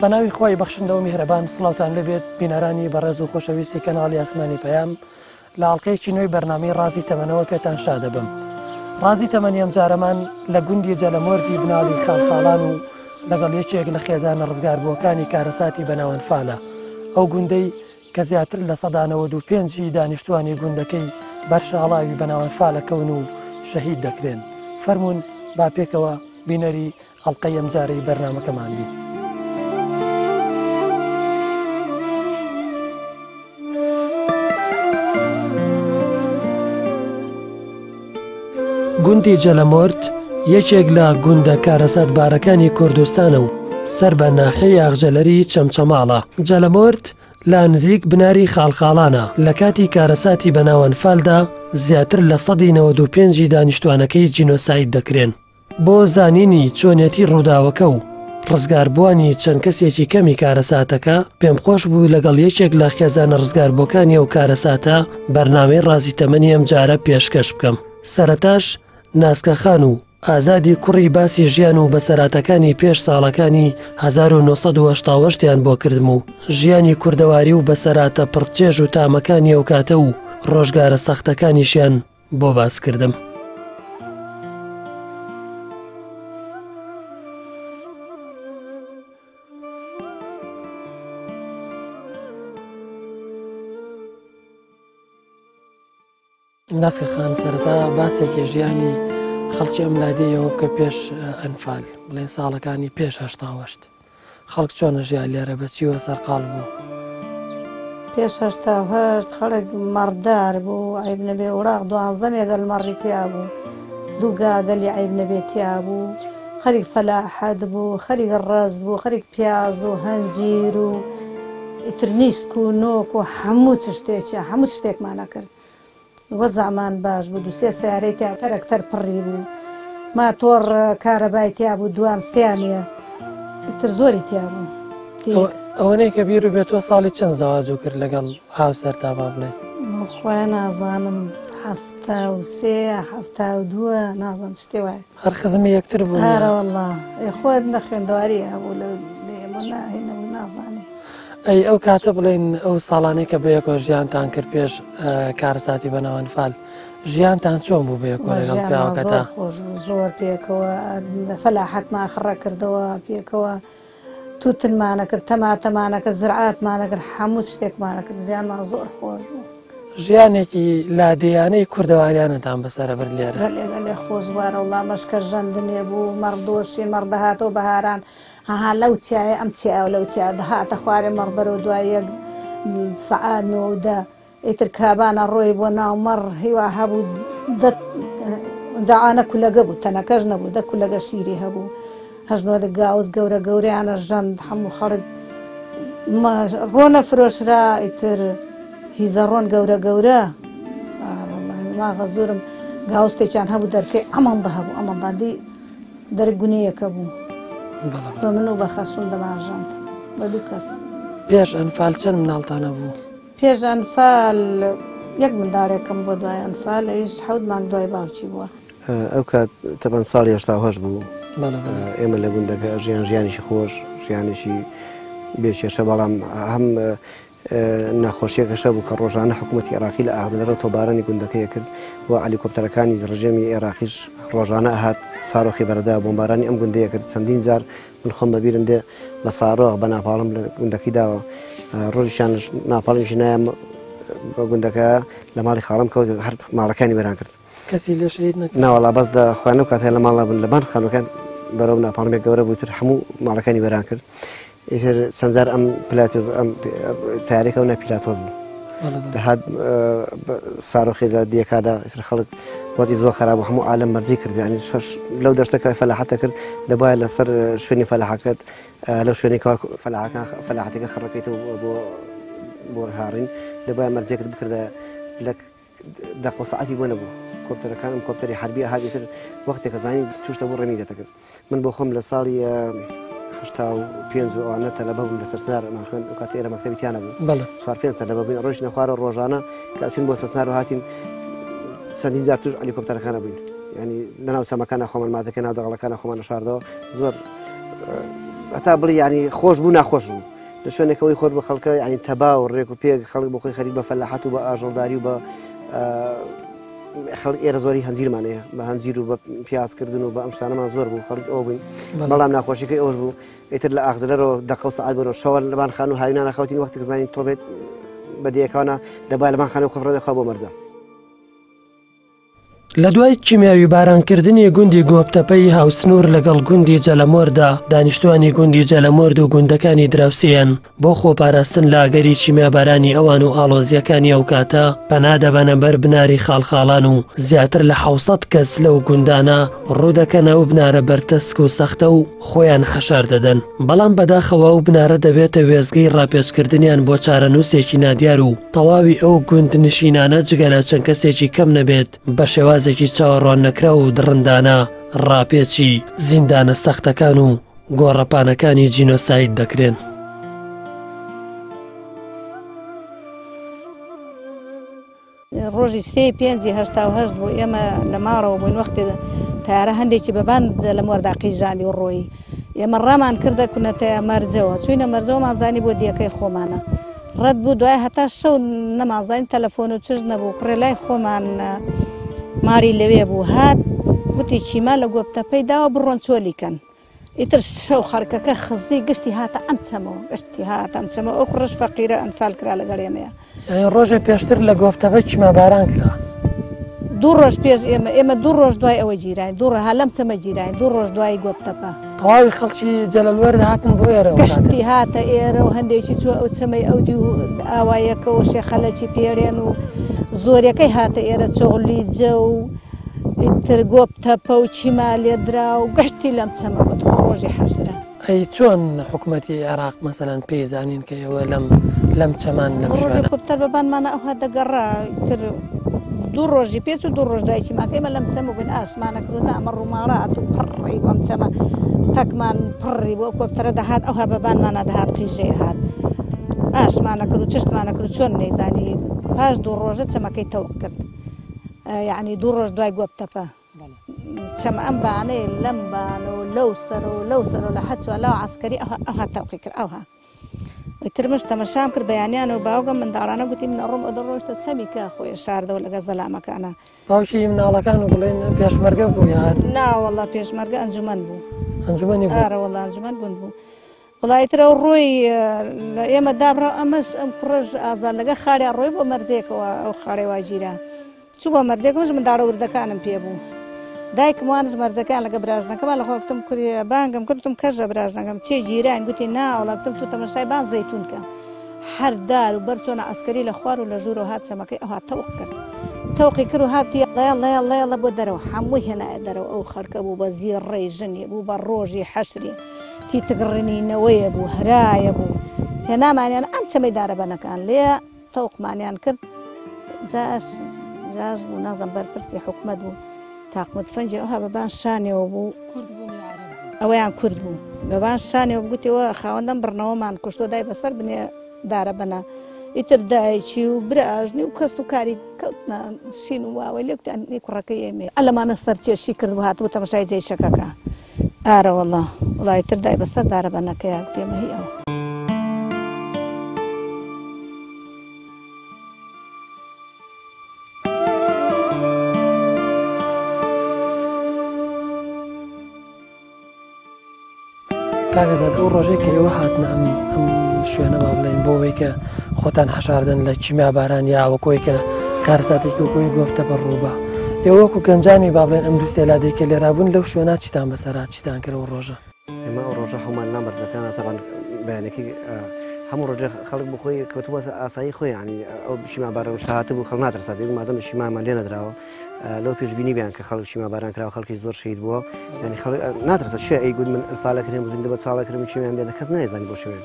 بە ناوی خوای بەخشندە و میهرەبان سڵاوتان لێبێت بینەرانی بەڕێز و خۆشەویستی کەناڵی ئاسمانی پەیام لە ئاڵلقەیەکی نوێی بەرنامەی ڕازی تەمەنەوە پێتان شادەبم ڕازی تەمەنی ئەمجارەمان لە گوندی جەلەمۆردی بناڵی خاڵخاڵان و لەگەڵ یەکێک لە خێزانە ڕزگاربووەکانی کارەساتی بەناوەنفالە ئەو گوندەی کە زیاتر لە 95% ی دانیشتوانی گوندەکەی بەر شاڵاوی بەناوەنفالە کەون و شەهید دەکرێن. فەرموون با پێکەوە بینەری ئەڵقەی ئەمجارەی بەرنامەکەمان بین. گوندی جەلەمۆرد یەکێک لە گوندە کارەساتبارەکانی کوردستانە و سەر بە ناحیەی ئاغجەلەری چەمچەماڵە. جەلەمۆرد لە نزیک بناری خاڵخاڵانە، لە کاتی کارەساتی بەناو ئەنفالدا زیاتر لە 95% ی دانیشتوانەکەی جینۆساید دەکرێن. بۆ زانینی چۆنیەتی ڕووداوەکە و ڕزگاربووانی چەند کەسێکی کەمی کارەساتەکە، پێمخۆش بوو لەگەڵ یەکێک لە خێزانە ڕزگاربووەکانی ئەو کارەساتە بەرنامەی ڕازی تەمەنی ئەمجارە پێشکەش بکەم. سەرەتاش ناسکە خان و ئازادی کوڕی باسی ژیان و بەسەراتەکانی پێش ساڵەکانی 1970 یان بۆ کردم و ژیانی کوردەواری و بەسەراتە پڕ چێژ و تامەکانی ئەوکاتە و ڕۆژگارە سەختەکانیشیان بۆ باس کردم. ناسکە خان سەرەتا باسێکی ژیانی خەڵکی ئەم لادێیەوە بکە پێش ئەنفال بڵێن ساڵەکانی پێش هەشتاوەشت خەڵک چۆنە ژیا لێرە بە چیوە سەرقاڵ بوو؟ پێش 88 خەڵک مەڕدار بوو عیب نەبێ وڵاغ دوانزە مێگەل مەڕی تیا بوو دوو گاگەلی عیب نەبێ تیا بوو خەریک فەلاحەت بوو خەریک ڕەز بوو خەریک پیاز و هەنجیر و ئیتر نیسک و نۆک و هەموو چشتێکیان هەموو شتێکمان ئەکرد وەزعمان باش بوو دوو سێ سەیارەی تیا تەرەکتەر پڕی بوو ماتۆڕ کارەبای تیا بوو دوان سیانە ئیتر زۆری تیا بوو ئەوەنەی کە بیر و بێت تۆ ساڵی چەند زەواج و کرد لەگەڵ هاوسەر تا با بڵێ خۆیان نازانم 73 72 نازانم شتێ وایە هەر خزمی یەکتر بوون ئارە والله خۆت نەخوێندەواری هەبوو لە دێمە ناهێنەوە نازانێ ئەی ئەو کاتە بڵێن ئەو ساڵانەی کە بەیەکەوە ژیانتان کرد پێش کارەساتی بەناو ئەنفال ژیانتان چۆن بوو بەیەکەوە لەگەڵ پیاوەکەتا؟ خۆش بوو زۆر پێکەوە فەلاحەتمان خڕە کردەوە پێکەوە توتنمانە کرد تەماتەمانە کرد زرعاتمانە کرد هەموو شتێکمانە کرد ژیانمان زۆر خۆش بوو. ژیانێکی لادێیانەی کوردەواریانەتان بەسەرە برد لێرە؟ گەلێ گەلێ خۆش بوو وەڵا مەشکە ژەندنێ بوو مەڕدۆشی مەڕ دەهاتەوە بەهاران هەها لەو چیایە ئەم چیایە و لەو چیایە دەهاتە خوارێ مەڕ بەرەو دوای یەک سەعات نۆ و دە ئیتر کابانە ڕۆی بۆ ناو مەڕ هیوا هەبوو دە جا ئانە کولەگە بوو تەنەکەش نەبوو دە کولەگە شیری هەبوو هەشت نۆ دە گاوس گەورە گەورەیانە ژەند هەموو خەڵک ڕۆنە فرۆشرا ئیتر هیزە ڕۆن گەورە گەورە ما غەزورم گاوستێکیان هەبوو دەرکەی ئەمەندە هەبوو ئەمەندە دی دەرک گونێیەکە بوو بە من و بە خەسووم دەمانژاند بە دوو کەس. پێش ئەنفال چەند مناڵتان هەبوو؟ پێش ئەنفال یەک منداڵێکم بووە دوای ئەنفال ئەویش حەوت مانگ دوای باوکی بووە. ئەو کات تەبەن ساڵی 88 بوو ئێمە لە گوندەکە ژیان ژیانێکی خۆش ژیانێکی بێ کێشە بەڵام هەم ناخۆشیەکەش هەبوو کە ڕۆژانە حکوومەتی عێراقی لە ئاغزلەرەوە تۆپبارانی گوندەکەی کرد و هەلیکۆپتەرەکانی ڕژێمی عێراقیش ڕۆژانە ئەهات سارۆخی بەرەدا بۆمبارانی ئەم گوندەیە کرد چەندین جار من خۆم بەبیرم دێ بە سارۆخ بە ناپاڵم لە گوندەکەی داوە ڕۆژیشیان ناپاڵمیشی نایە بە گوندەکە لە ماڵی خاڵم کەوت هەر ماڵەکانی وێران کرد کەسی لێ شەهید نەکرد؟ ناوەڵا بەس لە خۆیان ئەو کاتە لە ماڵا بوون لە بان خانووەکان بەرەو ناپاڵمێک گەورە بوو تر هەموو ماڵەکانی وێران کرد ئیتر چەند جار ئەم پلاتۆز ئەم تارێکە و نە پیلاتۆز بوو دەهات سارۆخی لە دیەکادا ئیتر خەڵک وەزی زۆر خراپ بوو هەموو عالەم مەرجی کرد یعنی شەش لەو دەشتە کە فەلاحەتە کرد دەبایە لەسەر شوێنی فەلاحەکەت لەو شوێنی کە فەلاحەکان فەلاحەتەکە خڕەکەیتەوە بۆ بۆ هاڕین دەبایە مەرجێکت بکردە لە دەقە و سەعاتی بۆ نەبوو کۆپتەرەکان ئەم کۆپتەری حربی ئەهات ئیتر وەختێک کە زانی توش دەبوو ڕێمی دەتەکرد من بۆ خۆم لە ساڵی 85 و ئەوانە تەلەبە بووم لە سەرسنار ئەمان خوێن ئەو کاتە ئێرە مەکتەبی تیا نەبوو چوار پێنج تەلەبە بووین ڕۆیشتنە خوارەوە ڕۆژانە کە ئەچین بۆ سەرسنار و هاتین چەندین جار توش هەلیکۆپتەرەکانە بووین ینی لەناو چەمەکانە خۆمان مادەکە ناو دەغڵەکانە خۆمان شاردەوە زۆر. هەتا بڵێ یعنی خۆش بوو ناخۆش بوو لە شوێنێکەوەی خۆش بە خەڵکە یعنی تەبا و ڕێک و پێک خەڵک بۆ خۆی خەریک بە فەلاحەت و بە ئاژەڵداری و بە خەڵک ئێرە زۆری هەنجیرمان هەیە بە هەنجیر و بە پیازکردن و بە ئەم شتانەمان زۆر بوو خەڵک ئەو بووین بەڵام ناخۆشیەکەی ئەوش بوو ئیتر لە ئاخزلەرەوە دەقە و سەعات بەرەوە شەوە لەبان خان و هاوینانە خەوتین وەختێک زانین تۆ بێت بە دێیەکانە دەبا لەبان خانە و خفرە دەخوا بۆ مەرزە. لە دوای کیمیاوی بارانکردنی گوندی گۆپتەپەی هاوسنوور لەگەڵ گوندی جەلەمۆردا، دانیشتوانی گوندی جەلەمۆرد و گوندەکانی دراوسێیان بۆ خۆپاراستن لە ئەگەری کیمیابارانی ئەوان و ئاڵۆزییەکانی ئەو کاتە پەنا دەبەنە بەر بناری خاڵخاڵان و زیاتر لە 700 کەس لەو گوندانە ڕوودەکەنە ئەو بنارە بەرتەسک و سەختە و خۆیان حەشار دەدەن، بەڵام بەداخەوە ئەو بنارە دەبێتە وێستگەی ڕاپێچکردنیان بۆ چارەنووسێکی نادیار و تەواوی ئەو گوندنشینانە جگە لە چەند کەسێکی کەم نەبێت بە شێوازێکی چاوەڕواننەکراو و دڕندانە ڕاپێچی زیندانە سەختەکان و گۆڕەپانەکانی جینۆساید دەکرێن. ڕۆژی سێی پێنجی 88 بوو ئێمە لە ماڵەوە بووین وەختێ تارە هەندێکی بەبان لە مۆردا قیژاندی و ڕۆیی ئێمە ڕامان کردە کونەتەیە مەرجەوە چوینە مەرجەوەمان زانی بۆ دیەکەی خۆمانە ڕەت بوو دوای هەتا شەو نەمانزانی تەلەفۆن و چش نەبوو کوڕێ لای خۆمان ماڵی لەوێ بوو هات گوتی چیما لە گۆپتەپەی داوە بڕۆن چۆلی کەن ئیتر شەو خەڵکەکە خزی گشتی هاتە ئەم چەمەوە گشتی هاتە ئەم چەمەوە ئەو کوڕەش فەقیرە ئەنفال کرا لەگەڵ ئێمەیە. یانی ڕۆژێ پێشتر لە گۆپتەپە کیما باران کرا؟ دوو ڕۆژ پێش ئێمە ئێمە دوو ڕۆژ دوای ئەوە گیراین دوو ڕۆ ها لەم چەمە گیراین دوو ڕۆژ دوای گۆپتەپە. تەواوی خەڵکی جەلەلوەرد هاتن بۆ ئێرە ئەو کاتە؟ گشتی هاتە ئێرە و هەندێکی چووە ئەو چەمەی ئەو دیو ئاوایەکە و شێخەلەکی پێرێن و زۆرەکەی هاتە ئێرە چۆغلیجە و ئیتر گۆپتەپە و چیما لێدرا و گشتی لەم چەمە بۆ تۆ ڕۆژی حەشرە. ئەی چۆن حکومەتی عێراق مەسەلەن پێی زانین کە ئێوە لەم لەم چەمان لەم ڕۆژێ شوێنە؟ کۆپتەر بە بانمانە ئەوها دەگەڕا ئیتر دوو ڕۆژی پێچ و دوو ڕۆژ دوای چیماکە ئێمە لەم چەمە بووین ئاشمانە کرد و نا ئەمە ڕووماڵات و پڕی بوو ئەم چەمە تەکمان پڕی بوو ئەو کۆپتەرە دەهات ئەوها بە بانمانە دەهات قیژەی هات ئاشمانە کرد و چشتمانە کرد و چۆن نەیزانی پاش دوو ڕۆژە چەمەکەی تەوق کرد یەعنی دوو ڕۆژ دوای گۆپتەپە چەم ئەم بانەی لەم بان و لەو سەر و لەو سەر و لە هەچوە لەو عەسکەری ئەوها ئەوها تەوقی کرد ئەوها ئیتر منش تەمەشام کرد بەیانیان و باوکم منداڵانە گوتی من ئەڕۆم ئەدە ڕۆشتە چەمی کە خۆی شاردەوە لەگە زەلامەکانە. باوکی مناڵەکان و بڵێن پێشمەرگە بوو یا هەر؟ نا وەڵا پێشمەرگە ئەنجومەن بوو. ئەنجومەنی گوند؟ ئارە وەڵا ئەنجومەن گوند بوو. وەڵا ئیتر ئەو ڕۆی لە ئێمە دابڕا ئەمەش ئەم کوڕەش ئازاد لەگە خاڵیا ڕۆی بۆ مەرجێکەوە ئەو خاڵێ وا گیرا. چوو بۆ مەرجێک منش منداڵە وردەکانم پێ بوو دایکم وانش مەرجەکەیان لەگە براژنەکەمان لەخۆ گوتم کوری بانگم کرد گوتم کەژە براژنەکەم چێ گیراین گوتی نا وەڵا گوتم تو تەمەشای بان زەیتون کە هەر دار و بەر چۆنە عەسکەری لە خوار و لە ژوورەوە هات چەمەکەی ئەوها تەوق کرد تەوقی کرد و هات یەڵە یەڵە یەڵە یەڵە بۆ دەرەوە هەمووی هێنایە دەرەوە ئەو خەڵکە بوو بە زیڕەی ژنی بوو بە ڕۆژی حەشری تیتک ڕنینەوەیە بوو هەرایە بوو هێنامانیان ئەم چەمەی دارەبەنەکان لێ تەوقمانیان کرد جاش جاش بوو نازم بەرپرسی حکومەت بوو تاقمە تفەنگی ئەوها بەبان شانەوە بوو ئەوەیان کورد بوو بەبان شانەوە بگوتیەوە خاوەندەم بڕنەوەمان کوشتۆ دای بەسەر بنێ دارە بەنا ئیتر دایکی و براژنی و کەس و کاری کەوتنە شین و واوەی لێ کوتیان ئی کوڕەکەی ئێمەیە ئەلەمانە سەرکێشی کرد و هاتبوو تەمەشای جەیشەکەکە ئارە وەڵا وەڵا ئیتر دای بەسەر دارە بەنەکەیا گوتی ئەمە هی ئەوە. کاک ئازاد ئەو ڕۆژەی کە ئێوە هاتنە ئەم ئەم شوێنە با بڵێین بۆ ئەوەی کە خۆتان حەشاردن لە کیمیا باران یا وەکۆی کە کارەساتێکی وەکۆی گۆپتە بە ڕووبا ئێوە وەکو گەنجانی با بڵێن ئەم دوو سێ لادێی کە لێرا بوون لەو شوێنە چیتان بەسەرا چیتان کرد ئەو ڕۆژە؟ ئێمە ئەو ڕۆژە هەموومان ناو مەرزەکانە تەبعەن بەیانەکەی هەموو ڕۆژێ خەڵک بۆ خۆی کەوتبووە ئاسایی خۆی یانی ئەو شیما باران شتە هاتبوو خەڵک ناترسا دەیگوت مادەم شیمامان لێ نەدراوە لەو پێشبینی بیان کە خەڵک شیما باران کراوە خەڵکی زۆر شەهید بووە یعنی خەڵک ناترسە شێ ئەی گوت من ئەنفالە کرێم زیندە بە چاڵە کرم شیمیان بێتە کەس نایزانی بۆ شوێن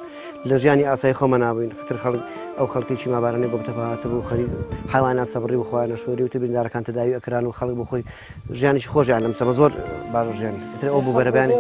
لە ژیانی ئاسایی خۆمە نابووین ختر خەڵک ئەو خەڵکی شیما بارانەی گۆپتەپە هاتبوو خەریک حیوانات سەبڕی و خۆیانە شۆری و تر بریندارەکان تەداوی ئەکران و خەڵک بۆ خۆی ژیانێکی خۆشیان لەم سەمە زۆر باش ژیان ئیتر ئەو بوو بەرەبیانی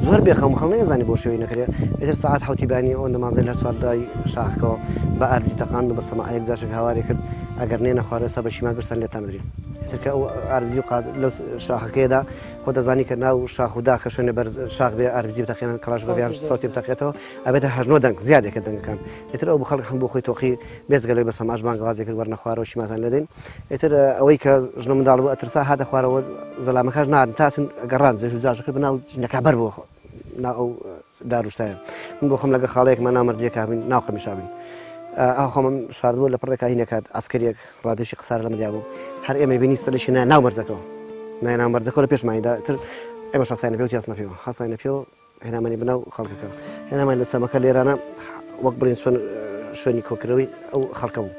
زۆر بێخەم خەڵ نەیزانی بۆ شێوەی نەکرێ ئیتر سەعات حوتی بانی ئەو نەمازەی لە سوار لای شاخکەوە بە ئاردی تەقاند و بە سەماعەیەک جاشێک هاواری کرد ئەگەر نێنە خوارێ سا بە شیما گشتان لێتان دەدرێن. ترکە ئەو ئاربجی و قاز لەو شاخەکەیدا خۆ دەزانی کە ناو شاخ و داخە شوێنە بەرز شاخ بێ ئاربجی بتەقێنن کڵاش بەیان سەوتی بتەقێتەوە ئەبێتە هەژنۆ دەنگ زیادێکە دەنگەکان. ئیتر ئەو بخەڵک هەم بۆ خۆی تۆقی بێجگە لەوەی بە سەماش بانگەوازی کرد وەرنە خوارەوە چیماتان لێدەین. ئیتر ئەوەی کە ژنە منداڵ بوو ئەترسا هاتە خوارەوە زەلامەکەش نهاتن تا چن گەڕان جێژ و جاژە کرد بە ناو جنەکە بەر بووە ناو ئەو داروشتایە. من بۆ خۆم لەگە خاڵەیەکمان ناو مەرجیەکە بووین ناو قەمیشا بووین. ئەو خۆمم شاردبوو لە پڕێکا هینەکات عەسکەریەک ڕادێشی قسارە لە ملیا بوو هەر ئێمەی بینی سەرێکی نایە ناو مەرزەکەوە نایە ناو مەرزەکەوە لە پێشمانیدا تر ئێمەش هەستاینە پێوە تیاستنە پێوە هەستاینە پێوە هێنامانی بناو خەڵکەکە هێنامان لە چەمەکە لێرانە وەک بڵێن چۆن شوێنی کۆکردنەوەی ئەو خەڵکە بوو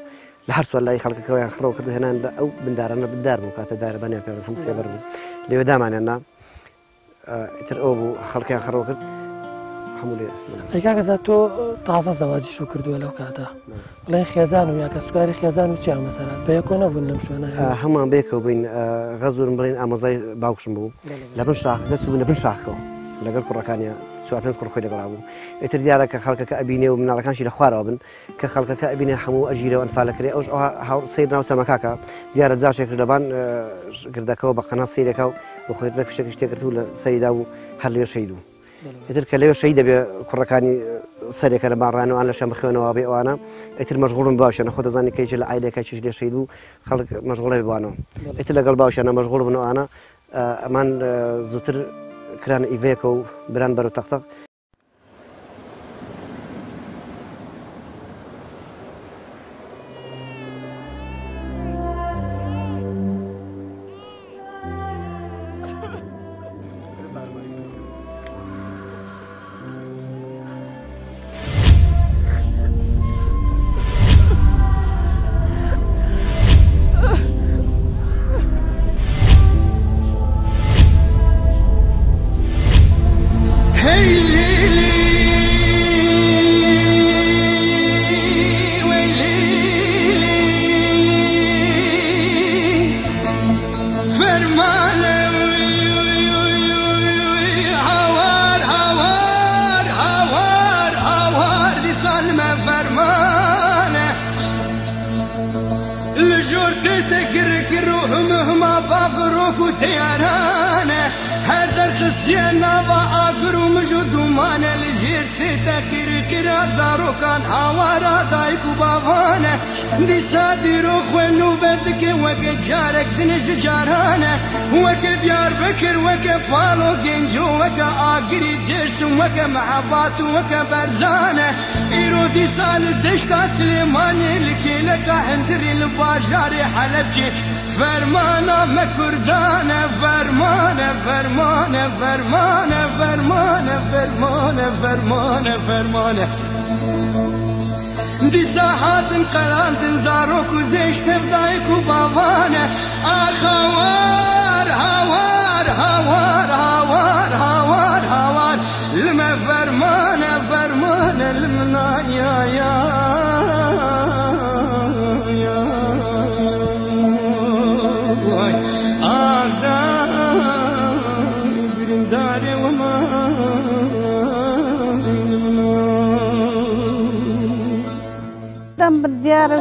لە هەر چوار لای خەڵکەکەوەیان خڕەوە کرد و هێنان لە ئەو بندارانە بندار بوو کاتە دارەبانیان پێ هەموو سێبەر بوو لەوێ دامانیان نا ئیتر ئەوە بوو خەڵکیان خڕەوە کرد هەموو لێ ئەی کاکە زاد تۆ تازە زەواجی شوو کردووە لەو کاتە بڵێن خێزان و یا کەسوکاری خێزان و چیان بەسەرات بەیەکۆ نەبوون لەم شوێنە؟ هەمووان بەیەکەوە بووین غەزورم بڵێن ئامۆزای باوکشم بوو لە بن شاخەکە چوو لە بن شاخەوە لەگەڵ کوڕەکانیا چوار پێنج کوڕ خۆی لەگەڵا بوو ئیتر دیارە کە خەڵکەکە ئەبینێ و مناڵەکانشی لە خوارەوە بن کە خەڵکەکە ئەبینێ هەموو ئەژیرەوە ئەنفالەکرێ ئەوش ئەوها هاو سەیر ناو چەمەکاکە دیارە جاشێکش لەبان گردەکەوە بە قەناس سەیرەکە و بۆ خۆی ڕێک فشێکیش تێگرت و لە سەریدا و هەر لەوێ شەهید بوو. ئیتر کە لەوێ شەهید دەبێ کوڕەکانی سەرێکە لە باڕان و ئان لە شەم بخوێنەوە بێ ئەوانە ئیتر مەشغوڵن باوشیانە خۆ دەزانی کە یەکێ لە عایلەکە چیش لێ شەهید بوو خەڵک مەشغوڵە بێ بوانەوە ئیتر لەگەڵ باوشیانە مەشغوڵ بن ئەوانە ئەمان زووتر کران ئیڤێکە و بران بەرەو تەقتەق.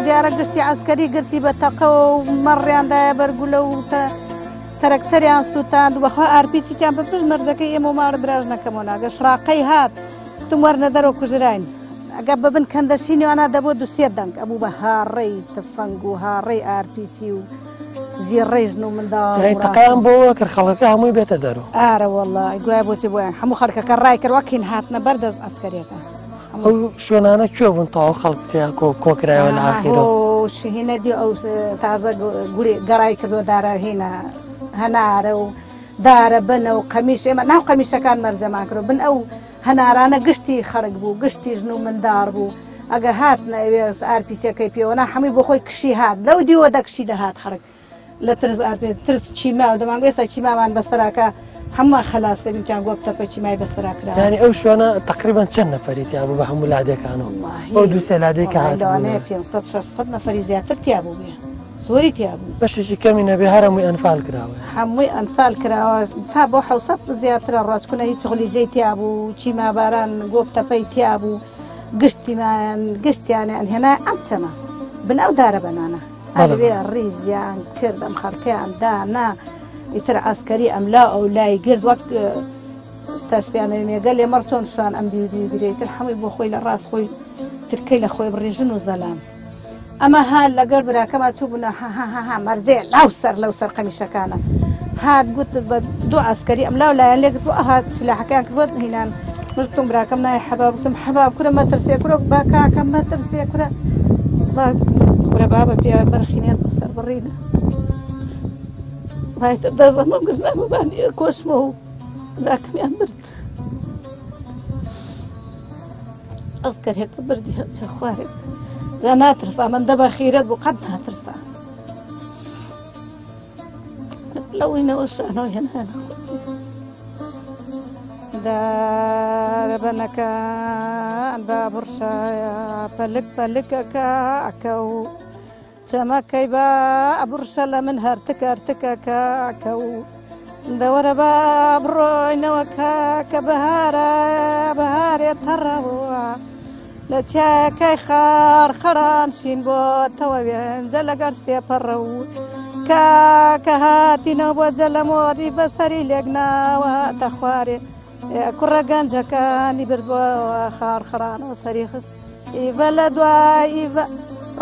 دیارە گشتی عەسکەری گرتی بە تەقەوە و مەڕیاندایە بەرگولە و تەرەکتەریان سووتاند بەخوا ئارپیچیان بە پشت مەرجەکەی ئێمە و ماڵە براژ نەکەمەوە ناگە شڕاقەی هات وتم وەرنە دەرەوە کوژراین ئەگە ببن کەندەشینی وانە دەبوو دوسێ دەنگ ئەبوو بە هاڕەی تفەنگ و هاڕەی ئارپیچی و زیڕەی ژن و منداڵ تەقەیان بۆ کرد خەڵکەکە هەمووی بێتە دەرەوە. ئارە وەڵا گوایە بۆچی بۆیان هەموو خەڵکەکە ڕای کرد وەکین هاتنە بەردەست عەسکەریەکە. ئەو شوێنانە کوێ بوون تەواو خەڵک تیا کۆکرایەوە لە ئاخیرەوە؟ شهینە دی ئەو تازە گوری گەڕای کردووە دارە هینە هەنارە و دارە بنە و قەمیش ئێمە ناو قەمیشەکان مەرجەمان کرد بن ئەو هەنارانە گشتی خەڵک بوو گشتی ژن و منداڵ بوو ئەگە هاتنە ئەوێ ئارپیچەکەی پێوەنا هەمووی بۆ خۆی کشی هات لەو دیوە دەکشی دەهات خەڵک لە ترس ئارپێ ترس چیما و دەمانگو ئێستا چیمامان بەسەراکە هەمووان خەلاس دەبین کیان گۆپ تەپە چیمای بەسەرا کراوە. یانی ئەو شوێنە تەقریبەن چەند نەفەری تیا بوو بە هەموو لادێکانەوە؟ ئەو دوو سێ لادێی کە هاتبوون. لەوانەیە 500 600 نەفەری زیاتر تیا بوو بێ زۆری تیا بوو. بەشێکی کەمی نەبێ هەر هەمووی ئەنفال کراوە. هەمووی ئەنفال کراوە تا بۆ 700 زیاترە ڕوا چکونە هیچ غلیجەی تیا بوو چیماباران گۆپ تەپەی تیا بوو گشتیمان گشتیانیان هێنایە ئەم چەمە بن ئەو دارە بەنانە. ئەلوێ ڕیزیان کرد ئەم خەڵکەیان دانا ئیتر عەسکەری ئەملا ئەو لای گرد وەک تەشپیانەوەی مێگەلێ مەڕ چۆن شوان ئەم دیو دیو گرێ تر حەمووی بۆ خۆی لە ڕاست خۆی ترکەی لە خۆی بڕی ژن و زەلام ئەمە ها لەگەڵ براکەما چوو بوونە ها ها ها ها مەرجێ لاو سەر لەو سەر قەمیشەکانە هات گوت بە دوو عەسکەری ئەم لاو لایەن لێ گرت و ئەهات سلاحەکەیان کرد هینان مش گوتم براکەم نای حەباب گوتم حەباب کورە مەترسێ کورە با کاکە مەترسێ کورە با کورە بابە پێ بەرخینێن بۆ سەر بڕینە وایتر دەزەمم گرت نامەبانی کۆشمەوە براکەمیان برد ئەسکەرێکە بردی هەتە خوارێ جا ناترسا من دە بە خیرەت بوو قەت ناترسا لەوەینەوە شانەوە هێنانە دارەبەنەکان با بڕشایە پەلک پەلکەکە ئەکە و چەمەکەی با بڕشە لە من هەرتک هەرتکەکە کە و دەوەرە با بڕۆینەوە کاکە بەهارە بەهارێ تەڕەوە لە چیایەکەی خار خەران شین بۆ تەوەوێنجە لەگەر سێپەڕە و کاکە هاتینەوە بۆ جەلەمۆری بە سەری لێکناوە هاتە خوارێ کوڕە گەنجەکانی برد بۆ خار خەرانەوە سەری خست ئیڤە لە دوای ئیڤە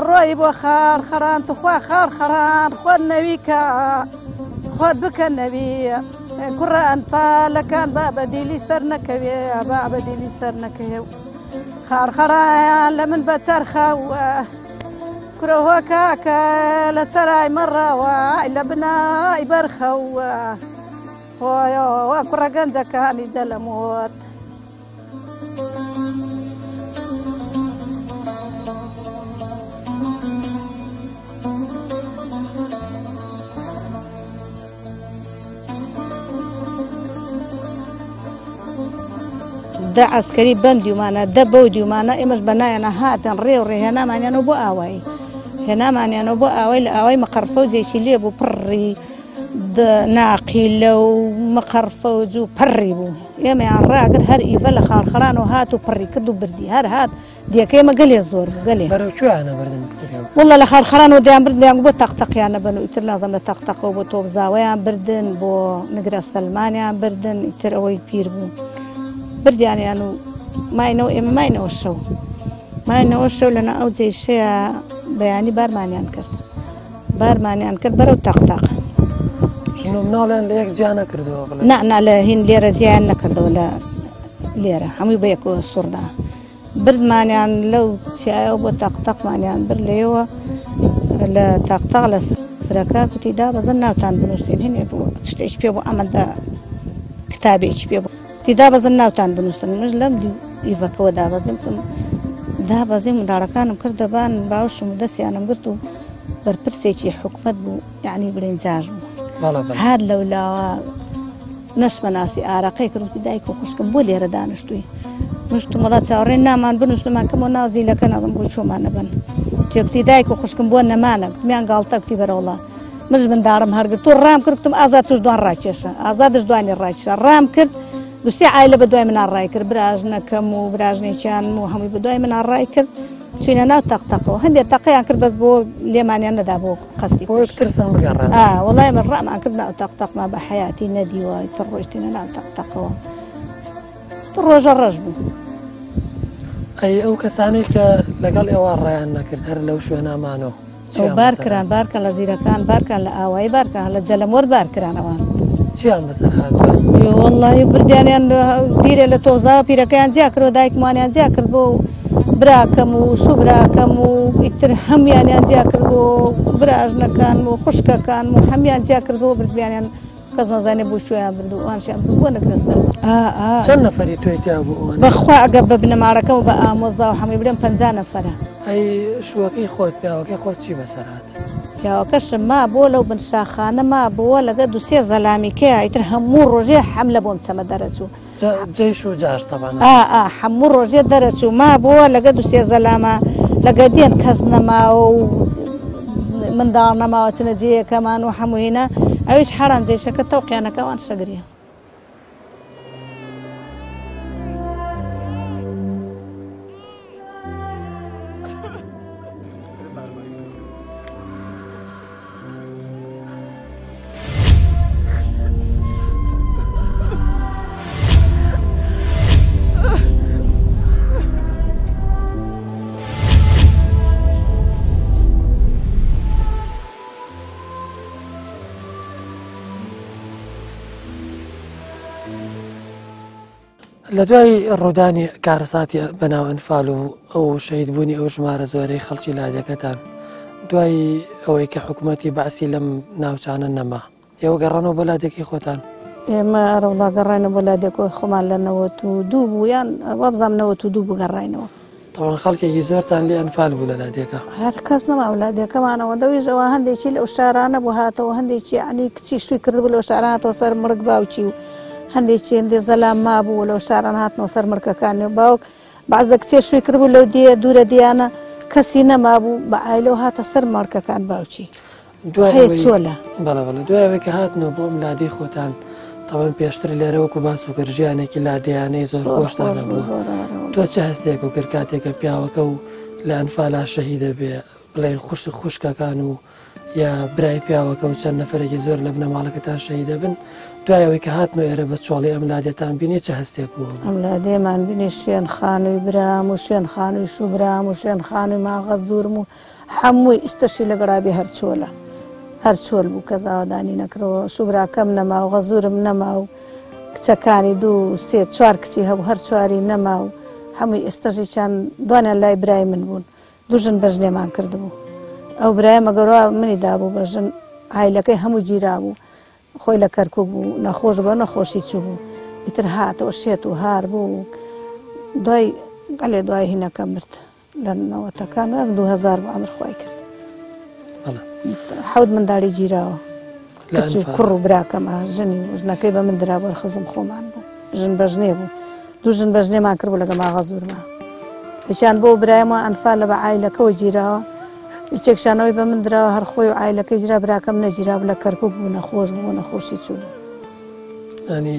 ڕۆی بۆ خار خەران توخوا خار خەران خۆت نەوی کە خۆت بکە نەوی کوڕە ئەنفالەکان با بە دیلی سەر نەکەوێ با بە دیلی سەر نەکەوێ خار خەرایان لە من بە چەرخەوە کورە هۆ کاکە لە سەرای مەڕەوە لە بنای بەرخەوە هۆیەوە کوڕە گەنجەکانی جەلەمۆت. دە عەسکەری بەم دیومانە دە بەو دیومانە ئێمەش بە نایانە هاتن ڕێ و ڕێ هێنامانیانەوە بۆ ئاوایی هێنامانیانەوە بۆ ئاوای لە ئاوای مەقەڕفە و جێکی لێ بوو پڕی ناقیلە و مەقەڕفە و جوو پڕی بوو ئێمەیان ڕاگرت هەر ئیڤە لە خاڵخەڵانەوە هات و پڕی کرد و بردی هەر هات دیەکە ئێمە گەلێ زۆر بوو گەلێ. بەرەو کوێیانە بردن پیاو؟ وەڵا لە خاڵخەڵانەوە دەیان بردن دەیان گوت بۆ تەق تەقیانە بەن و ئیتر نازانم لە تەق تەقەوە بۆ تۆپزاوەیان بردن بۆ نگرە سەلمانیان بردن ئیتر ئەوەی پیر بوو بردیانیان و ماینەوە ئێمە ماینەوە شەو ماینەوە شەو لەنا ئەو جێشەیە بەیانی بارمانیان کرد بارمانیان کرد بەرەو تەق تەق. ژن و مناڵیان لە یەک جیا نەکردەوە بڵێ؟ نا نا لە هین لێرە جیایان نەکردەوە لە لێرە هەمووی بە یەکەوە سوڕدا بردمانیان لەو چیایەوە بۆ تەق تەقمانیان برد لێوە لە تەق تەق لە سرەکە کوتی دابەزن ناوتان بنووسین هینێ بوو شتێکی پێ بوو ئەمەندە کتابێکی پێ بوو کوتی دابەزن ناوتان بنووسن منش لەم ئیڤەکەوە دابەزیم کوتم دابەزیم منداڵەکانم کردە بان باوشم و دەستیانم گرت و بەرپرسێکی حکومەت بوو یعنی بڵێن جاش بوو هات لەولاوە نەشمەناسی ئارەقەی کرد وتی دایک و خوشکم بۆ لێرە دانیشتووی نوشتم وەڵا چاوەڕێ نامان بنووسنمان کەمەوە ناو زیلەکە نازم بۆ چۆمان نەبەن تێکوتی دایک و خوشکم بۆ نەمانە گوتمیان گاڵتە کوتی بەرەوڵا منش منداڵم هەرگرت و ڕام کرد گوتم ئازاد توش دوان ڕاکێشە ئازادش دوانی ڕاکیشا ڕام کرد دوسێ عایلە بە دوای منا ڕای کرد براژنەکەم و براژنێکیان و هەمووی بە دوای منا ڕای کرد چوینە ناو تەق تەقەوە هەندێک تەقەیان کرد بەس بۆ لێمانیان نەدا بۆ قەستی بۆ ترسن بگەڕێن ئا وەڵای من ڕامان کرد ناو تەق تەقمان بە حەیاتی نەدیوە تر ڕۆیشتینە ناو تەق تەقەوە ڕۆژە ڕەش بوو. ئەی ئەو کەسانەی کە لەگەڵ ئێوە ڕایان نەکرد هەر لەو شوێنە مانەوە؟ ئەو بار کران بار کران لە زیرەکان بار کران لە ئاوایی بار کران لە جەلەمۆر بار کران ئەوان. چیان بەسەر هات دوای؟ وەڵڵاهی بردیانیان پیرێ لە تۆزاوە پیرەکەیان جیا کردەوە دایکمانیان جیا کرد بۆ براکەم و شوو براکەم و ئیتر هەمویانیان جیا کردەوە براژنەکانم و خوشکەکانم و هەمویان جیا کردەوە بردیانیان کەس نازانێ بۆ کوێیان برد و ئەوانشیان برد بۆ نەگرەستە. ئا ئا. چەند نەفەری تۆی تیا بوو ئەوانەی؟ بەخوا ئەگەر بە بنەماڵەکەم و بە ئامۆزا و هەمووی بڵێم 50 نەفەرە. ئەی شووەکەی خۆت پیاوەکەی خۆت چی بەسەر هات؟ پیاوەکەشم مابووە لەو بن شاخانە مابووە لەگە دوو سێ زەلامی کەیا ئیتر هەموو ڕۆژێ حەملە بۆم چەمە دەرەچوو. جەیش و جاش تەبعەن. ئا ئا هەموو ڕۆژێ دەرەچوو مابووە لەگە دوو سێ زەلامە لەگە دێن کەس نەماوە و منداڵ نەماوە چنە جێیەکەمان و هەموو هینا ئەویش حەرام جەیشەکە تەوقیانەکە ئەوان شەگریە. لە دوای ڕوودانی کارەساتی بەناو ئەنفال و ئەو شەهیدبوونی ئەو ژمارە زۆرەی خەڵکی لادێکەتان، دوای ئەوەی کە حکوومەتی بەعسی لەم ناوچانە نەما، ئێوە گەڕانەوە بۆ لادێکەی خۆتان؟ ئێمە ئەرەوڵا گەڕاینەوە بۆ لادێکەوەی خۆمان لە 92 بوو یان وابزانم 92 بوو گەڕاینەوە. تەوان خەڵکێکی زۆرتان لێ ئەنفال بوو لە لادێکە؟ هەر کەس نەما لادێکەمانەوە دەویش ئەوە هەندێکی لەو شارانە بوو هاتەوە هەندێکی یعنی کچی شووی کردبوو لەو شاران هاتەوە سەر مڵک باوکی و هەندێکی هەندێ زەلام مابوو لەو شاران هاتنەوە سەر مڵکەکانی و باوک بەعزە کچێ شووی کردبوو لەو دێیە دوورە دیانە کەسی نەمابوو بە ئایلەوە هاتە سەر مڵکەکان باوکی. دوای ئەوەی چۆلە. بەڵێ بەڵێ دوای ئەوەی کە هاتنەوە بۆ ئەم لادێی خۆتان تەبعەن پێشتر لێرە وەکو باس و کرد ژیانێکی لادێیانەی زۆر خۆشتان هەبوو تۆ چ هەستێک و کرد کاتێک کە پیاوەکە و لە ئەنفالا شەهیدە بێ بڵێن خوشک خوشکەکان و یا برای پیاوەکە و چەند نەفرێکی زۆر لە بنەماڵەکەتان شەهیدە بن دوای ئەوەی کە هاتنەوە ئێرە بە چۆڵی ئەم لادێتان بینی چ هەستێک بوو؟ ئەم لادێمان بینی شوێن خانووی برام و شوێن خانووی شوبرام و شوێن خانووی ماغەزورم و حەمووی ئیستەشی لەگەڵا بێ هەر چۆلە هەر چۆل بوو کەس ئاوەدانی نەکرەوە شوبراکەم نەما و غەزورم نەما و کچەکانی دوو سێ چوار کچی هەبوو هەر چواری نەما و هەمووی ئێستەشیچان دوانیان لای برای من بوون دوو ژن بەژنێمان کردبوو ئەو برایە مەگەروا منی دابوو بە ژن عایلەکەی هەموو گیرابوو خۆی لە کەرکوک بوو نەخۆش بە نەخۆشی چوو ئیتر هاتەوە شێت و هار بوو دوای گەلێ دوای هینەکە مرد لە نەوەتەکان واز 2000 بوو ئەمر خوای کرد حەوت منداڵی گیراوە کچ و کوڕ و براکەمە ژنی و ژنەکەی بە من درا بەر خزم خۆمان بوو ژن بەژنێ بوو دوو ژن بەژنێمان کرد بوو لەگە ماغە زۆرما یەکیان بۆ برایمە ئەنفال لە بە عایلەکەەوە گیراوە یەکێکشانەوەی بە من دراوە هەر خۆی و عایلەکەی گیرا براکەم نەگیرا بوو لە کەرکک بوو نەخۆش بوو نەخۆشی چوو بوو ینی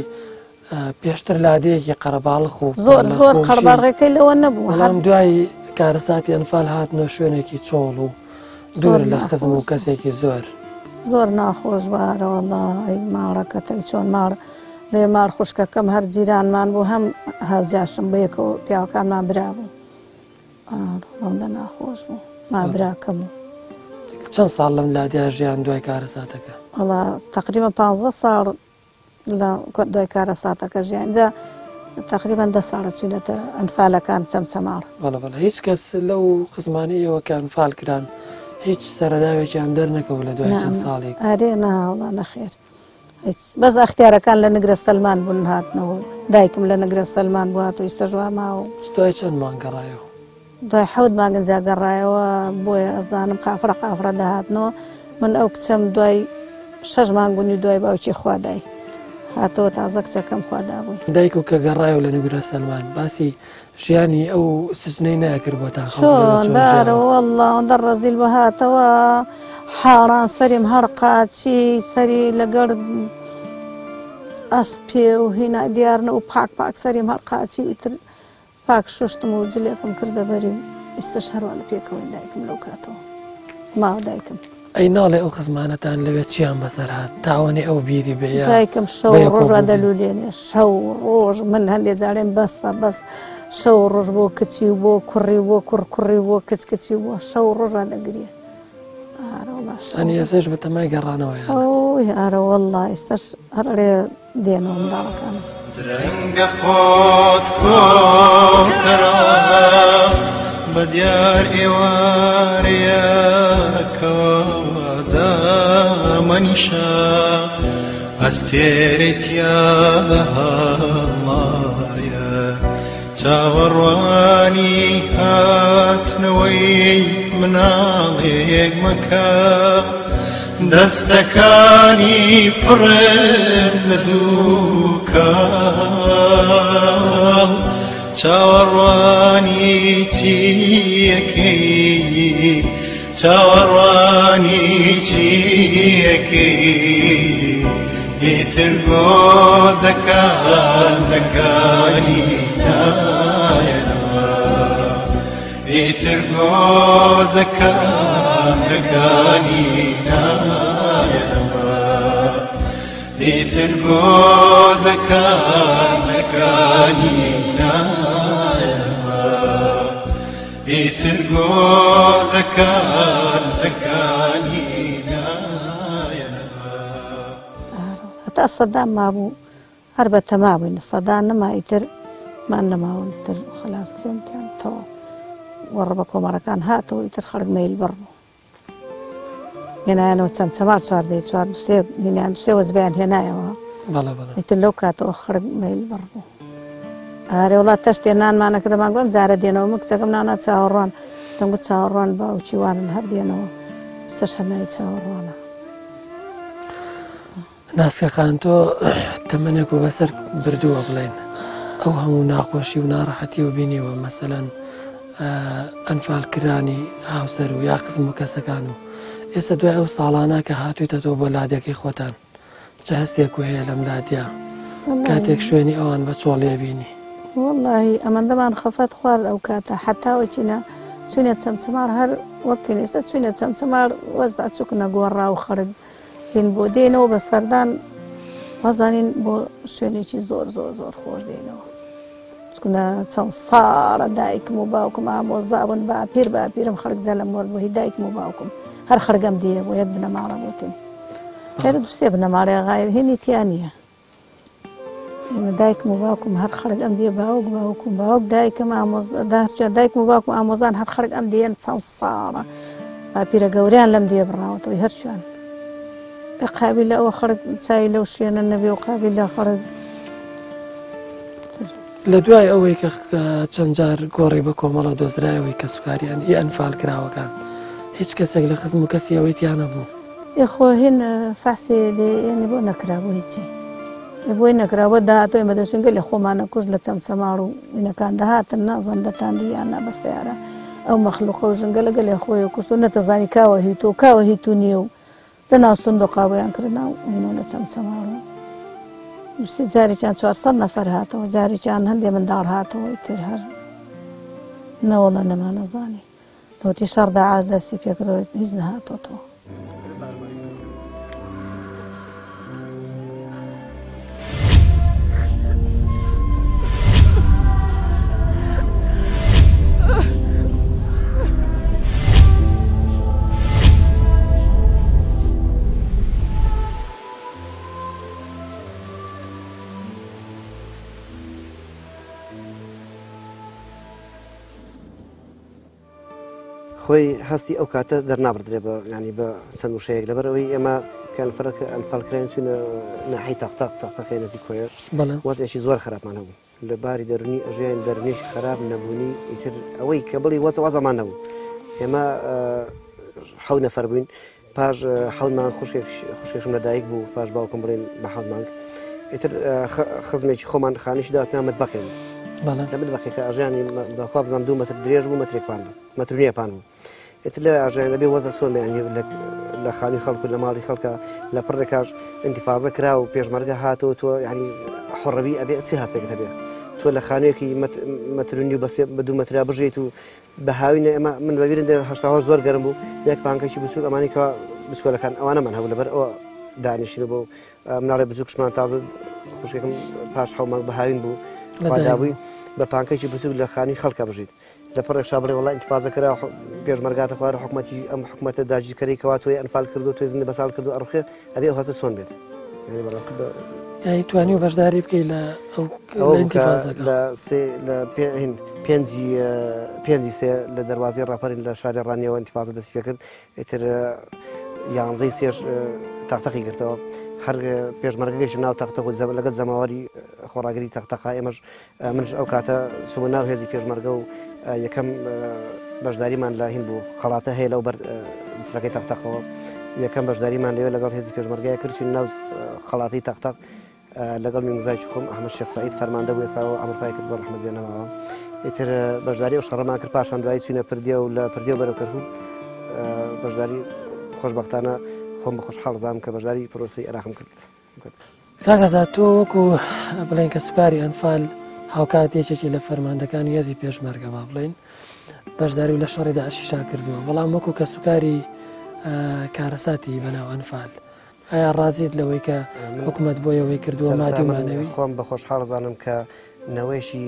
پێشتر لادێیەکی قەرەباڵخ و زۆر زۆر قەرباڵغەکەی لەوە نەبوو بەڵام دوای کارەساتی ئەنفال هاتنەوە شوێنێکی چۆڵ و دوور لە خزم و کەسێکی زۆر. زۆر ناخۆش بارە وەڵا ئەی ماڵەکەتەی چۆن ماڵ لێ ماڵ خوشکەکەم هەر جیرانمان بوو هەم هاوجاشم بەیەکەوە پیاوەکانمان برا بوو ئەوەندە ناخۆش بوو ما براکەم و چەند ساڵ لەم لادێیا ژیان دوای کارەساتەکە؟ وەڵا تقریبا 15 ساڵ لە دوای کارەساتەکە ژیان ئینجا تقریبا 10 ساڵە چوینەتە ئەنفالەکان چەمچەماڵ. بەڵێ بەڵێ هیچ کەس لەو خزمانەی ئێوە کە ئەنفال کران هیچ سەرەداوێکیان دەرنەکەوت لە دوای چەند ساڵێک؟ ئەرێ نا وەڵا نەخێر هیچ بەس ئەختیارەکان لە نگرە سەلمان بوون هاتنەوە دایکم لە نگرە سەلمان بوو هاتوو ئیستەش وا ماوە. دوای چەند مانگ گەڕایەوە؟ دوای حەوت مانگ ئینجا گەڕایەوە بۆیە ئەزانم قافرە قافرە دەهاتنەوە من ئەو کچەم دوای شەش مانگ و نیو دوای باوکی خوا دای هاتەوە تازە کچەکەم خوا دابووی. دایک و کە گەڕایەوە لە نگرە سەلمان باسی ژیانی ئەو سجنەی نەکرد بۆتان چۆن بارە واللە ئەوەندە ڕەزیل بۆ هاتەوە حاڕان سەریم هەر قاچی سەری لەگەڵ ئەسپێ و هینا دیارنە و پاک پاک سەریم هەر قاچی و ئیتر پاک شوشتم و جلێکم کردە بەری و ئیستەش هەروا لە پێکەوەین دایکم لەو کاتەوە ماوە دایکم. ئەی ناڵێ ئەو خزمانەتان لەوێ چیان بەسەر هات تاوەنێ ئەو بیری بێ یا دایکم شەو و ڕۆژ وا دەلولێنێ شەو و ڕۆژ من هەندێ جارێم بەسە بەس شەو و ڕۆژ بۆ کچی و بۆ کوڕی و بۆ کوڕ کوڕی و بۆ کچ کچی و بۆ شەو و ڕۆژ وا دەگریێ ئارە وەڵا شەو ئەنی ئێستەش بەتەمای گەڕانەوەیانە. ئۆی ئارە وەڵا ئێستەش هەر ئەڵێ دێنەوە منداڵەکانم. درەنگە خۆت کۆکەرەوە بە دیار ئێوارەیەکەوە دامەنیشە ئەستێرەی تیا هەڵمایە چاوەڕوانی هاتنەوەی مناڵێک مەکە دەستەکانی پڕن لە دووکاڵ چاوەڕوانی چیەکەی چاوەڕوانی چیەکەی ئیتر گۆزەکان لەکانی نایەنەوە ئیتر گۆزەکان لەکانی نایەنەوە ئیتر گۆزەکان لەکانی نایەنەوە ئیتر گۆزەکان لەکانی نایەنەوە. هەتا سەدام مابوو هەر بە تەما بووین سەدا نەما ئیتر. مان نەماون تر خەلاس کرێمتیان تەواو وەڕ بە کۆمەڵەکان هاتەوە ئیتر خەڵک مەیل بڕ بوو. هێنایانەوە چەمچەماڵ چواردەی چوار دوسێ هێنیان دوسێ وەجبەیان هێنایەوە بەڵێ بەڵێ ئیتر لەو کاتەوە خەڵک مەیل بڕ بوو. ئارێ وڵا تەشتێ نانمانە کردمان گۆم جارە دێنەوە من کچەکەم نانا چاوەڕوان دەنگو چاوەڕوان باوکی وانن هەر دێنەوە ئێستاش هەر ناوی چاوەڕوانە. ناسکە خان تۆ تەمەنێک و بەسەر بردووە بڵێن ئەو هەموو ناخۆشی و ناڕەحەتی و بینیوە مەسەلەن ئەنفال کرانی هاوسەر و یا خزم و کەسەکان و ئێستا دوای ئەو ساڵانە کە هاتوویتەتەوە بۆ لادێکەی خۆتان چ هەستێک و هەیە لەم لادیا کاتێک شوێنی ئەوان بە چۆڵیە بینی؟ وەڵاهی ئەمەندەمان خەفەت خوارد ئەو کاتە حەتاوەچینە چوینە چەمچەماڵ هەر وەکن ئێستا چوینە چەمچەماڵ وەزع چوکنە گۆڕا و خەڵک هین بۆ دێنەوە بە سەردان وازانین بۆ شوێنێکی زۆر زۆر زۆر خۆش دێنەوە چونە چەند ساڵە دایکم و باوکم ئامۆزا بوون باپیر باپیرم خەڵک جەلەم وەر بۆ هی دایکم و باوکم هەر خەڵگەم دیە بۆ یەک بنەماڵە بوتین هەر دوسێ بنەماڵێ غایب هینی تیا نییە ئێمە دایکم و باوکم هەر خەڵک ئەم دیە باوک باوکم باوک دایکم ئامۆز داچوە دایکم و باوکم ئامۆزان هەر خەڵک ئەم دیەن چەند ساڵە باپیرە گەوریان لەم دیە بڕاوەتەوەی هەر چوان قابل لە ئەوە خەڵک چاوی لەو شوێنە نەبێ و قابل لە خەڵک لە دوای ئەوەی کە چەند جار گۆڕی بە کۆمەڵە دۆزرایەوەی کەسوکاریان ئی ئەنفال کراوەکان هیچ کەسێک لە خزم و کەسی ئەوەی تیا نەبوو. ئێ خۆ هین فەحسی دێ ئێنی بۆ نەکرابوو هیچی ئێ بۆی نەکرابوو داهاتوو ئێمە دەچوین گەلێ خۆمانە کوشت لە چەمچەماڵ و ئینەکان دەهاتن نازانم دەتان دی یان نا بە سەیارە ئەو مەخلوقە و ژنگەلە گەلێ خۆی کوشت و نەتەزانی کاوە هی تۆ کاوە هی تو نییە و لە ناو سندوقا بۆیان کرد ناو هینۆ لە چەمچەماڵ و سێ جارێکیان 400 نەفەر هاتەوە جارێکیان هەندێ منداڵ هاتەوە ئیتر هەر نەوەڵە نەمانەزانی لەوەتی شەڕ داعش دەستی پێکردەوە هیچ نەهاتۆتەوە. خۆی هەستی ئەو کاتە دەرنابڕدرێ بە ینی بە چەند وشەیەک لەبەر ئەوەی ئێمە کە ئەنفالکراین چوینە ناحی تەقتەق تەقتەقی نزیک کۆیە وەزعێکی زۆر خراپمان هەبوو لە باری دەرونی ئەژیان دەرونیش خراپ نەبوونی ئیتر ئەوەی کە بڵی وەز وەزەمان نەبوو ئێمە حەو نەفەر بووین پاش حەوت مانگ خوشکێک خوشکێکم لە دایک بوو پاش باوکم بڵێن بە حەوت مانگ ئیتر خزمێکی خۆمان خانیشی داوە پێیان مەتبەخێ بوو لە مەتبەخێکە ئەژیانی داخوا بزانم دوو مەتر درێژ بوو مەترێک پان بوو مەتر نییە پان بوو ئیتر لە ئاژیان دەبێ وەزە چۆن بەیانی لە خانی خەڵک و لە ماڵی خەڵکە لە پڕێکاش ئینتیفازە کرا و پێشمەرگە هاتەوە تۆ ینی حڕەوی ئەبێ چی هەستێکت هەبێ تۆ لە خانوویەکی مەتر و نیو بەسێ بە دوو مەترا بژیت و بە هاوینە ئێمە من بەبیرم دێ 88 زۆر گەرم بوو یەک پانکەکی بچووک ئەمانی کە بچکۆلەکان ئەوانەمان هەبوو لەبەر ئەوە دانیشین بۆ مناڵی بچووکشمان تازە خوشکێکم پاش حەو مانگ بە هاوین بوو خوادابووی بە پانکەکی بچووک لە خانی خەڵکە بژیت لە پڕێک شا بڵێ وڵا ئینتفازە کرا پێشمەرگاتە خوار حکومەتی ئەم حکومەتە داگیرکەری کەوا تۆی ئەنفال کردو تۆی زیندە بەساڵ کردو ئەڕوخێ ئەبێ ئەو هەستە چۆن بێت یعنی بەڕاستی بە یعنی توانی و بەشداری بکەی لە ئەو ئینتفازەکە لە سێ لە پێنجی پێنجی سێ لە دەروازەی ڕاپەرین لە شاری ڕانیەوە ئینتفازە دەستی پێکرد ئیتر یانزەی سێش تەقتەقی گرتەوە هەر پێشمەرگە گەیشتە ناو تەقتەق و لەگەڵ جەماوەری خۆڕاگری تەقتەقا ئێمەش منش ئەو کاتە چوومە ناو هێزی پێشمەرگە و یەکەم بەشداریمان لە هین بوو قەڵاتە هەیە لەو بەر جسرەکەی تەقتەقەوە یەکەم بەشداریمان لەوێ لەگەڵ هێزی پێشمەرگەیە کرد چوین ناو قەڵاتی تەقتەق لەگەڵ میمزای خۆم ئەحمەد شێخ سعید فەرماندە بوو ئێستا ئەمر پای کرد بە ڕەحمەت بێ نەماوە ئیتر بەشداری ئەو شەڕەمان کرد پاشان دوایی چوینە پردیە و لە پردیە بەرەو کەرکوک بەشداری خۆشبەختانە خۆم بە خۆشحاڵ زانم کە بەشداری پرۆسەی عێراقم کرد. کاک ئازاد تۆ وەکو بڵێن کە سوکاری ئەنفال هاوکات یەکێکی لە فەرماندەکانی هێزی پێشمەرگە با بڵێن بەشداری و لە شەڕی داعشیشا کردووە بەڵام وەکو کە سوکاری کارەساتی بەناو ئەنفال ئایا ڕازیت لەوەی کە حکومەت بۆ ئەوەی کردووە مادی و مانەوی؟ خۆم بە خۆشحاڵ زانم کە نەوەیەکی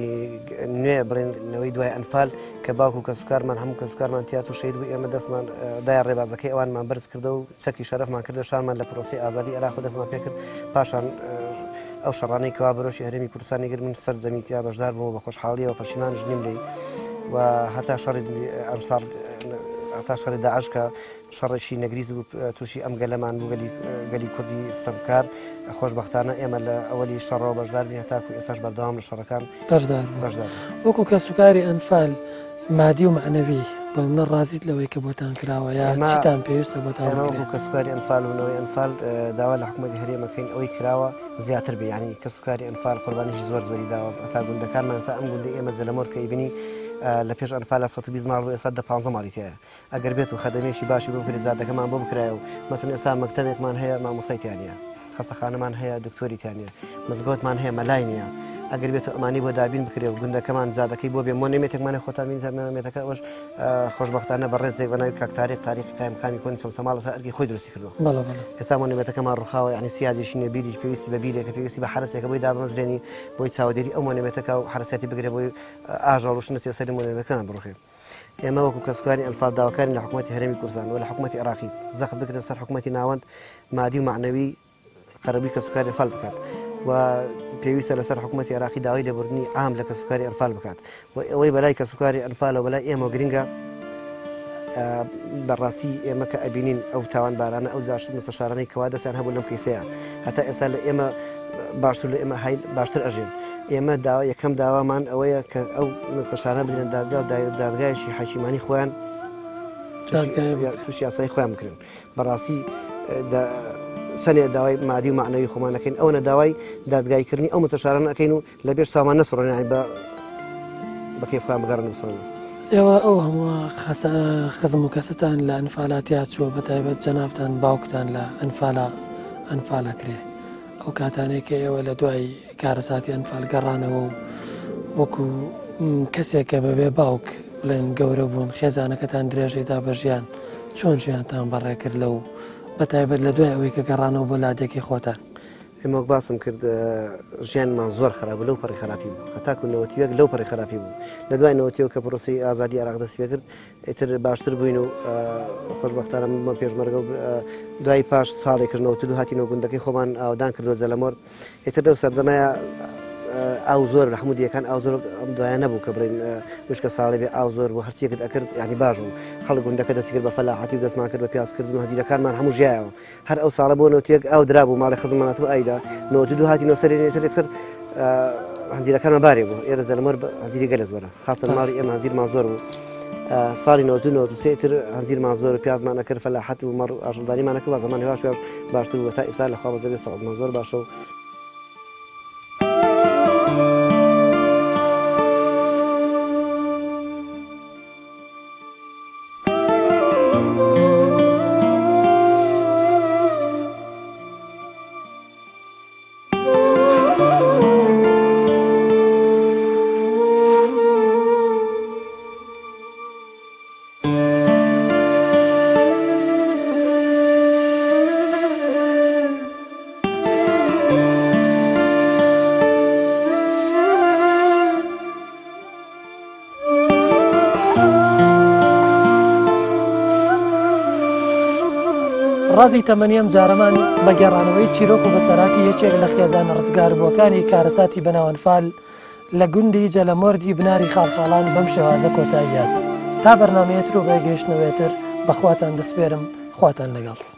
نوێ بڵێن نەوەی دوای ئەنفال کە باوک و کەسوکارمان هەموو کەسوکارمان تیاچ و شەهید بوو ئێمە دەستمان دایە ڕێبازەکەی ئەوانمان بەرز کردە و چەکی شەرەفمان کردە شانمان لە پرۆسەی ئازادی عێراق و دەستمان پێکرد پاشان ئەو شەڕانەی کەوا بەرۆشی هەرێمی کوردستانی گرت من سەرجەمی تیا بەشدار بووم و بە خۆشحاڵیەوە پەشیمانش نیم لێی و هەتا شەڕی ئەنسار هەتا شەڕی داعش کە شەڕێکی نەگریس بوو تووشی ئەم گەلەمان بوو گەلی گەلی کوردی ستەمکار خۆشبەختانە ئێمە لە ئەوەلی شەڕەوە بەشدار بین هەتاکو ئێستاش بەردەوام لە شەڕەکان بەشدار بەشدار وەکو کەسوکاری ئەنفال مادی و مەعنەوی بۆ منە ڕازیت لەوەی کە بۆتان کراوە یا چیتان پێویستە بۆتان ئێمە وەکو کەسوکاری ئەنفال و نەوەی ئەنفال داوا لە حکوومەتی هەرێمەکەین ئەوەی کراوە زیاتر بێ یعنی کەسوکاری ئەنفال قوربانیشی زۆر زۆری داوە هەتا گوندەکانمان ئێستا ئەم گوندەی ئێمە جەلەمۆر کە ئەیبینی لە پێش ئەنفالە 120 ماڵ بوو ئێستا دە 15 ماڵی تیایە ئەگەر بێت و خەدەمێکی باشی بۆ بکرێت جادەکەمان بۆ بکرایە و مەسەن ئێستا مەکتەبێکمان هەیە مامۆستای تیا نییە خەستەخانەمان هەیە دکتۆری تیا نییە مزگەوتمان هەیە مەلای نییە ئەگەر بێت و ئەمانی بۆ دابین بکرێ و گوندەکەمان جادەکەی بۆ بێ مۆنێمێتێکمان خۆتان بینی مۆنێمێتەکە ئەوەش خۆشبەختانە بەڕێزێک بە ناوی کاک تاریق تاریقی قایمقامی کۆنی چەمچەماڵ لەسەر ئەرکی خۆی دروستی کردووە بەڵێ بەڵێ ئێستا مۆنێمێتەکەمان ڕووخاوە یعنی سیاجیشی نییە بیریش پێویستی بە بیرێکە پێویستی بە حەرەسێکە بۆی دابمەزرێنی بۆی چاودێری ئەو مۆنێمێتەکە و حەرەسیاتی بگرێ بۆی ئاژەڵ و شت نەچێ سەری مۆنێمێتەکەمان بڕوخێ. ئێمە وەکو کەسوکاری ئەنفال داواکارین لە حکومەتی هەرێمی کوردستان و لە حکومەتی عێراقی زەخت بکرێتە سەر حکومەتی ناوەند مادی و مەعنەوی قەرەبووی کەسوکاری ئەنفال بکات و پێویستە لەسەر حکومەتی عێراقی داوای لێبوردنی عام لە کەسوکاری ئەنفال بکات و ئەوەی بەلای کەسوکاری ئەنفالەوە بەلای ئێمە گرنگە بەڕاستی ئێمە کە ئەبینین ئەو تاوانبارانە ئەو جاش مستەشارانەی کەوا دەستیان هەبوو لەم کەیسەیە هەتا ئێستا لە ئێمە باشتر لە ئێمە هەیل باشتر ئەژین ئێمە داوا یەکەم داوامان ئەوەیە کە ئەو مستەشارە بدرێن دادگا و دادگایشی حەکیمانی خۆیان تووشی یاسایی خۆیان بکرن بەڕاستی چەندێ داوای مادی و معنەوی خۆمان ئەکەین ئەوەنە داوای دادگاییکردنی ئەو مستەشارانە ئەکەین و لە بێش سامان نەسڕن یانی بە بە کەیف خۆیان بگەڕن بسڕن. ئێوە ئەو هەمووە خزم و کەسەتان لە ئەنفالا تیا چووە بە تایبەت جەنابتان باوکتان لە ئەنفالا ئەنفال ئەکرێ ئەو کاتانەی کە ئێوە لە دوای کارەساتی ئەنفال گەڕانەوە و وەکو کەسێک کە بەبێ باوک بڵێن گەورە بوون خێزانەکەتان درێژەی دا بە ژیان چۆن ژیانتان بەڕێ کرد لەو بە تایبەت لە دوای ئەوەی کە گەڕانەوە بۆ لادێکی خۆتان؟ ئێمە وەک باسم کرد ژیانمان زۆر خراپ بوو لەو پەڕی خراپی بوو هەتاکو نەوەتیەک لەو پەڕی خراپی بوو لە دوای نەوەتیەوە کە پرۆسی ئازادی عێراق دەستی پێکرد ئیتر باشتر بووین و خۆشبەختانە من بوومە پێشمەرگە و دوای پاش ساڵێک کردنەوە تر هاتینەوە گوندەکەی خۆمان ئاودان کردووە جەلەمۆر ئیتر لەو سەردەمەیە ئاو زۆر لە هەموو دیەکان ئاو زۆر ئەم دوایە نەبوو کە بڵێن وشکە ساڵێ بێ ئاو زۆر بوو هەرچیەکت ئەکرد ینی باش بوو خەڵک گوندەکە دەستی کرد بە فەلاحەتی و دەستمان کرد بە پیازکردن و هەجیرەکانمان هەموو ژیایەوە هەر ئەو ساڵە بۆ نەوتیەک ئاو درابوو ماڵی خزممان هاتبوو ئایدا 92 هاتینەوە سەری نێتر یەکسەر هەنجیرەکانمان بارێ بوو ئێرە زەلمەر هەنجیری گەلە زۆرە خاستە ماڵی ئێمە هەنجیرمان زۆر بوو ساڵی 92 93 تر هەنجیرمان زۆر پیازمان ئەکرد فەلاحەت و مەڕ ئاژەڵداریمان ئەکرد زمان هێواش باشتر بوو تا ئێستا لە خوا بەزەبێ سەوزمان زۆر باشە و ڕازی تەمەنی ئەم جارەمان بە گێڕانەوەی چیرۆک و بەسەرهاتی یەکێک لە خێزانە ڕزگاربووەکانی کارەساتی بەناوەنفال لە گوندی جەلەمۆردی بناری خاڵخاڵان بەم شێوازە کۆتایی هات تا بەرنامەیەتر و بەگەیشتنەوەیەتر بەخواتان دەسپێرم خواتان لەگەڵ.